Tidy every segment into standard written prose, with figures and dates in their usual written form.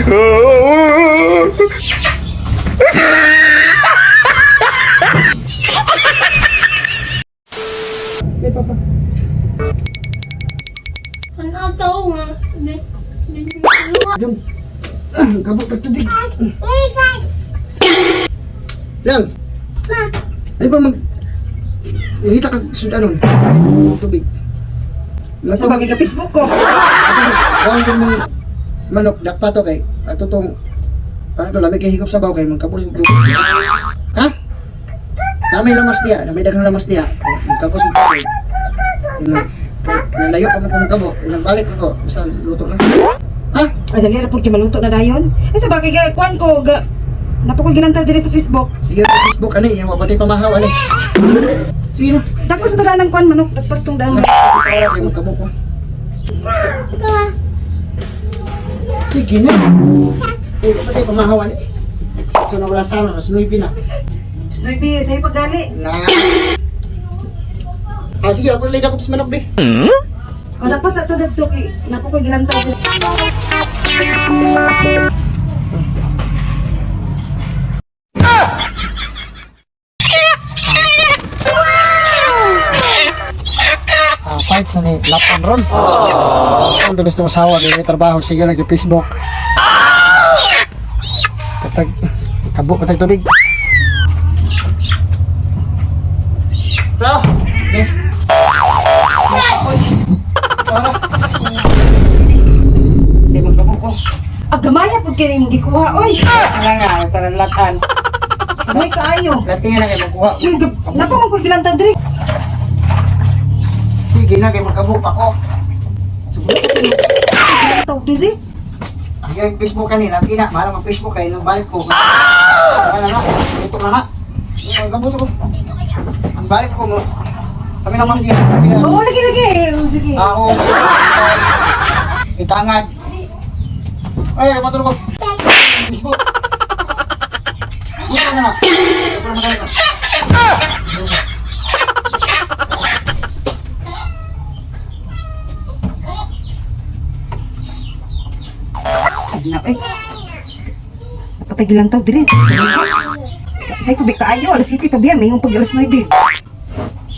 May papa. Tanaw nga. Di di di. Jom. Ah, kabot tag tubig. Lang. Ay ba mag Ngita ka sudanon. Tubig. Sa bagay ka Facebook ko. Kung kung mong manok dakpa to kay ato tong para to lamig kay higop sa baw kay magkapos og tubig. Ha? Na may lamas diya, na may daghang lamas diya. Magkapos og tubig. Ino. Nalayo pa mo kung kabo, ilang balik ako sa luto na. Ha? Ay, dali ra pud kay maluto na dayon. Ay, sa bagay ka kuan ko ga Napo ko ginanta diri sa Facebook. Sige, sa Facebook ani, yung wapatay pamahaw ani. Sige na. Dagpas sa daan ng kuan manok, dagpas tong daan. Kay magkabo ko. Sige na. Eh, wapatay pamahaw ani. So nawala sa ano, sunuy na. Snoopy, sa'yo paggali. Na. Ah, sige, ako lang ako sa manok, be. O, dagpas ato dagto kay napo ko ginanta. Ah, fights na ni Lapan ron. Ang tulis ng asawa, di may trabaho, sige lang yung Facebook. Tatag, kabo, patag tubig. Bro, be. Para. Hindi, magkabo ko. Ah, gamaya pud kay imong gikuha oy. Sige nga, para latan. Gamay kaayo. Latin na kayo magkuha. Uy, Napo man ko ginanta diri. Sige na, kayo magkabo pa ko. Ginanta diri. Sige, Facebook kanina, tina, mahal mag Facebook kayo, nung balik ko. Tara na na, ito na na. Ang gabos ko. Ang balik ko, mo. Kami lang mas diyan. Kami lang. Oo, lagi lagi. Oo, lagi. Ako, itangad. Ay, patulog ko. Facebook. Buto na na. Ito na na. Sabi na, eh. Napatay gilantaw diri. Say ko kaayo alas 7 pa biya may yung pag alas 9.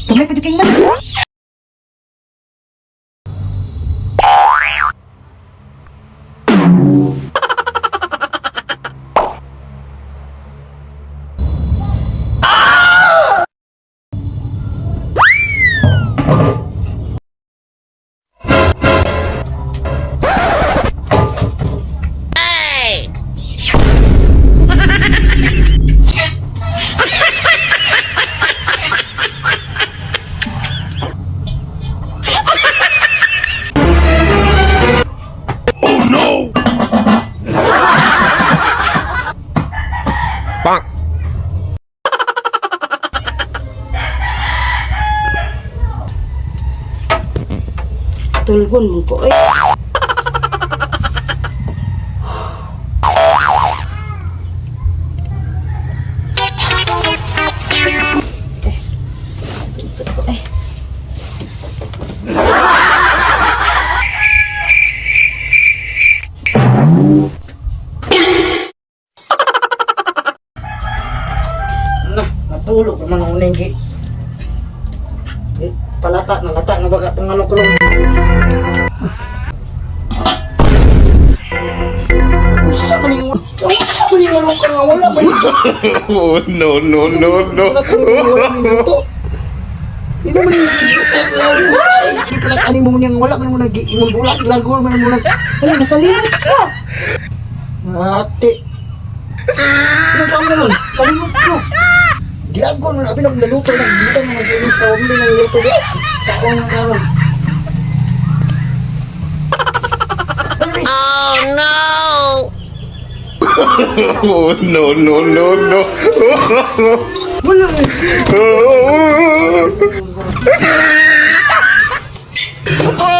Kamay pa jud kay man. Tulgon mo ko eh. Eh. Na, natulog naman ang uneng gi. Eh, palata, nalata na baka itong ano kulong. Usa man yung usa man yung ano ka nga wala man yung Oh, no, no, no, no. wala man yung wala man yung to. Hindi man yung Di pala ani mo niyang wala man mo nag imong bulat lagol man mo nag Wala, nakalimot ko. Ate. Ano ka man? Kalimot ko. Gilagon man abi naglaluto nang butang mga ginis na umi nang luto di. Sa akong nang karon. Oh, no, no, no, no. Wala. Oh.